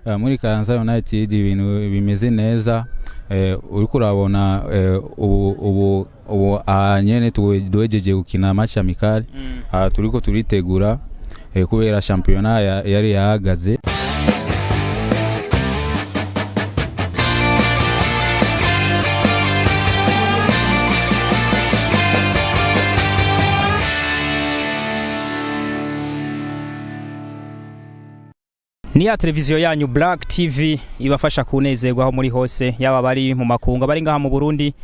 Muri Kayanza United ibintu bimeze neza. Uriko urabona, ubu aha nyene duhejeje gukina match amical. Aha turiko turitegura, kubera shampiyona yari yahagaze. Ni ya televiziyo yanyu Black TV ibafasha kunezerwa aho muri hose, yaba bari mu makungu, bari ngaha mu Burundi.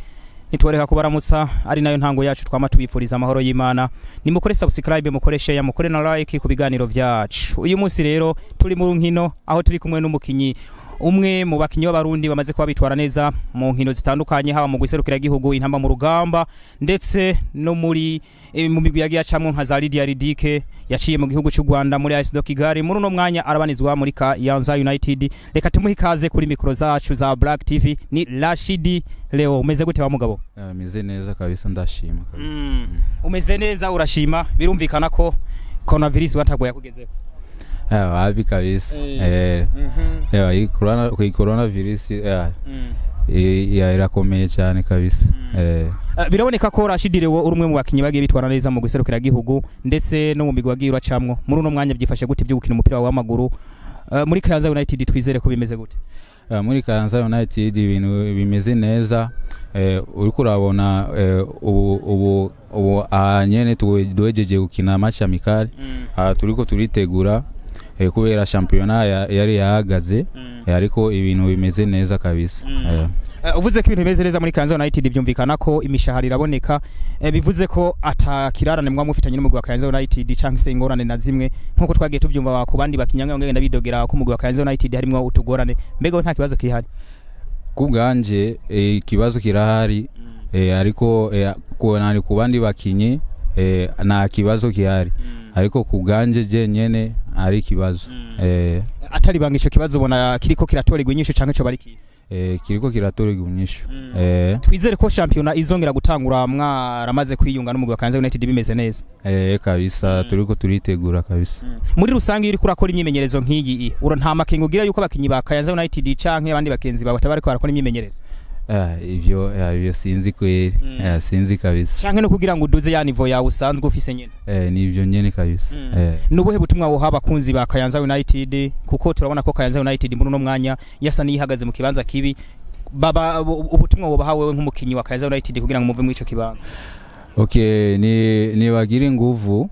Nitworeka kubaramutsa, ari nayo ntango yacu. Twama tubifuriza amahoro y'Imana. Nimukore subscribe, mukore share, mukore na like ku biganiro byacu. Uyu munsi rero turi mu nkino, aho turi kumwe n'umukinyi umwe mu bakinyi b'Abarundi bamaze kuba bitwara neza mu nkino zitandukanye, haba mu guserukira igihugu Intamba mu Rugamba, ndetse no muri mu migwi yagiye acamwo nka za Lydia Ridike. Yaciye mu gihugu cy'u Rwanda muri AS de Kigali, muri uno mwanya arabanizwa muri Kayanza United. Reka tumuhe ikaze kuri mikoro zacu za Black TV. Ni Rashidi Leo. Umeze gute wa mugabo? Meze neza kabisa, ndashima kabisa. Umeze neza, urashima. Birumvikana ko coronavirus watagoye yakugezeho. Wapi kabisa. Iyi coronavirus irakomeye cyane kabisa. Biraboneka ko Rashidi Leo uri umwe mu bakinyi bagiye bitwara neza mu guserukira igihugu ndetse no mu migwi wagiye uracamwo. Muri uno mwanya byifashe gute byo gukina umupira w'amaguru muri Kayanza United? Twizere ko bimeze gute? Muri Kayanza United ibintu bimeze neza. Uriko urabona, ubu aha nyene duhejeje gukina match amical. Aha turiko turitegura, kubera shampiyona yari yahagaze. Ariko ibintu bimeze neza kabisa. Uvuze ko ibintu bimeze neza muri Kayanza United, byumvikana ko imishahara iraboneka. Bivuze ko atakirarane mwa mufitanye n'umugwi wa Kayanza United canke se ingorane na zimwe, nkuko twagiye tubyumva ku bandi bakinnyi bamwe bagenda bidogera ko umugwi wa Kayanza United harimwo utugorane. Mbega nta kibazo kihari? Ku bwanje, ikibazo kirahari, ariko nani, ku bandi bakinyi nta kibazo gihari, ariko ku bwanje je nyene ari ikibazo. Atari banga, ico kibazo ubona kiriko kiratorerwa inyishu canke co bari kihe? Kiriko kiratorerwa inyishu. Twizere ko shampiyona izongera gutangura mwaramaze kwiyunga n'umugwi wa Kayanza United bimeze neza. Kabisa, turiko turitegura kabisa. Muri rusange, iyo uriko urakora imyimenyerezo nk'iyi, ura nta makenga ugira yuko abakinyi ba Kayanza United canke abandi bagenzi bawe bataba bariko barakora imyimenyerezo? Ivyo sinzi kweri. Sinzi kabisa. Canke no kugira ngo uduze ya niveau yawe usanzwe ufise nyene? Nivyo nyene kabisa. Nubuhe butumwa woha abakunzi ba Kayanza United? Kuko turabona ko Kayanza United muri uno mwanya yasa n'iyihagaze mu kibanza kibi. Baba ubutumwa wobaha wewe nk'umukinyi wa Kayanza United kugira ngo muve muri ico kibanza? Okay, ni nibagira inguvu,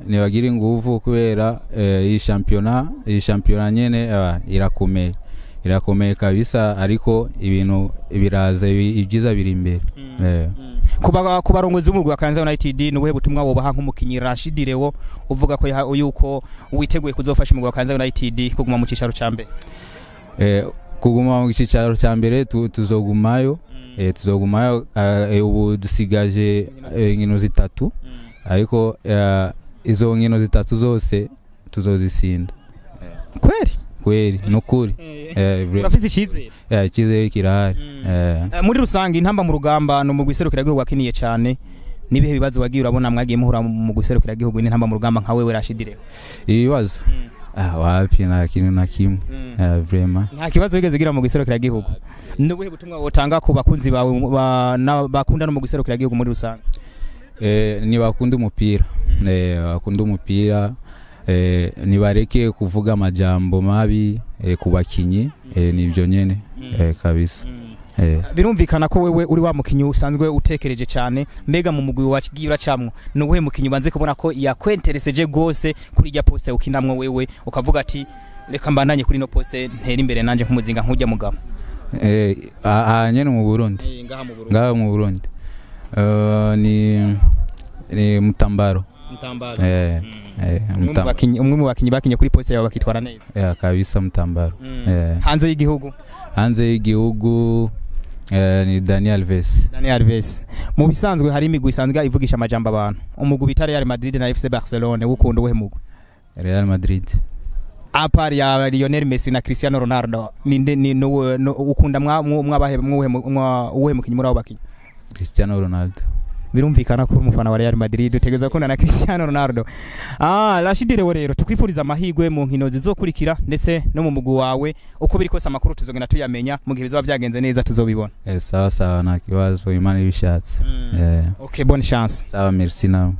nibagira inguvu kubera iyi shampiyona nyene irakomeye, irakomeye kabisa, ariko ibintu biraza, ibyiza biri imbere. Kuba ku barongozi b'umugwi wa Kayanza United, nubuhe butumwa wobaha nk'umukinyi Rashid Leo, uvuga ko yuko witeguye kuzofasha umugwi wa Kayanza United kuguma mu cicaro ca mbere? Kuguma mu cicaro ca mbere, tuzogumayo, tuzogumayo. Ubu dusigaje inkino zitatu, ariko izo nkino zitatu zose tuzozisinda. Kweri? Kweri, nukuri. Urafise icizere? Icyizere kirahari. Muri rusange, Intamba mu Rugamba ni umugwi serukiragihugu wakiniye cyane. Nibihe bibazo wagiye urabona mwagiye muhura mu guserukira igihugu n'Intamba mu Rugamba nka wewe Rashid Leo? Ibibazo? Wapi, nta kintu na kimwe. Vraiment. Nta kibazo wigeze ugira mu guserukira igihugu. Nubuhe butumwa wotanga ku bakunzi bawe bakunda no mu guserukira igihugu muri rusange? Nibakunda umupira, bakunda umupira, nibareke kuvuga amajambo mabi ku bakinyi. Nivyo nyene, kabisa. Birumvikana ko wewe uri wa mukinyi usanzwe utekereje cyane. Mbega mu mugwi wagiye uracamwo, ni uwuhe mukinyi ubanze kubona ko yakwentereseje gose kuri irya poste ukinamwo wewe, ukavuga ati: "Reka mbandanye kuri no poste, ntera imbere nanje nk'umuzinga nk'ujya mugabo"? Aha nyene mu Burundi? Ngaha mu Burundi. Ngaha mu Burundi, ni Mutambaro. Mutambaro. Mutambaro. Umwe mu bakinyi bakinye kuri poste yawe bakitwara neza. Kabisa, Mutambaro. Hanze y'igihugu? Hanze y'igihugu, ni Daniel Alves. Daniel Alves. Mu bisanzwe hari imigwi isanzwe ivugisha amajambo abantu, umugwi bita Real Madrid na FC Barcelone. Wukunda uwuhe mugwi? Real Madrid. À part ya Lionel Messi na Cristiano Ronaldo, ninde ni ukunda mwa mwabahe mwuhe uwuhe mukinyi muri abo bakinyi? Cristiano Ronaldo. Birumvikana ko uri umufana wa Real Madrid, utegereza gukunda na Cristiano Ronaldo. Rashid Leo rero, tukwifuriza amahirwe mu nkino zizokurikira ndetse no mu mugwi wawe. Uko biri kose amakuru tuzogenda tuyamenya, mu gihe bizoba byagenze neza tuzobibona. Sawa sawa, nta kibazo, Imana ibishatse. Okay, bonne chance. Sawa, merci nawe.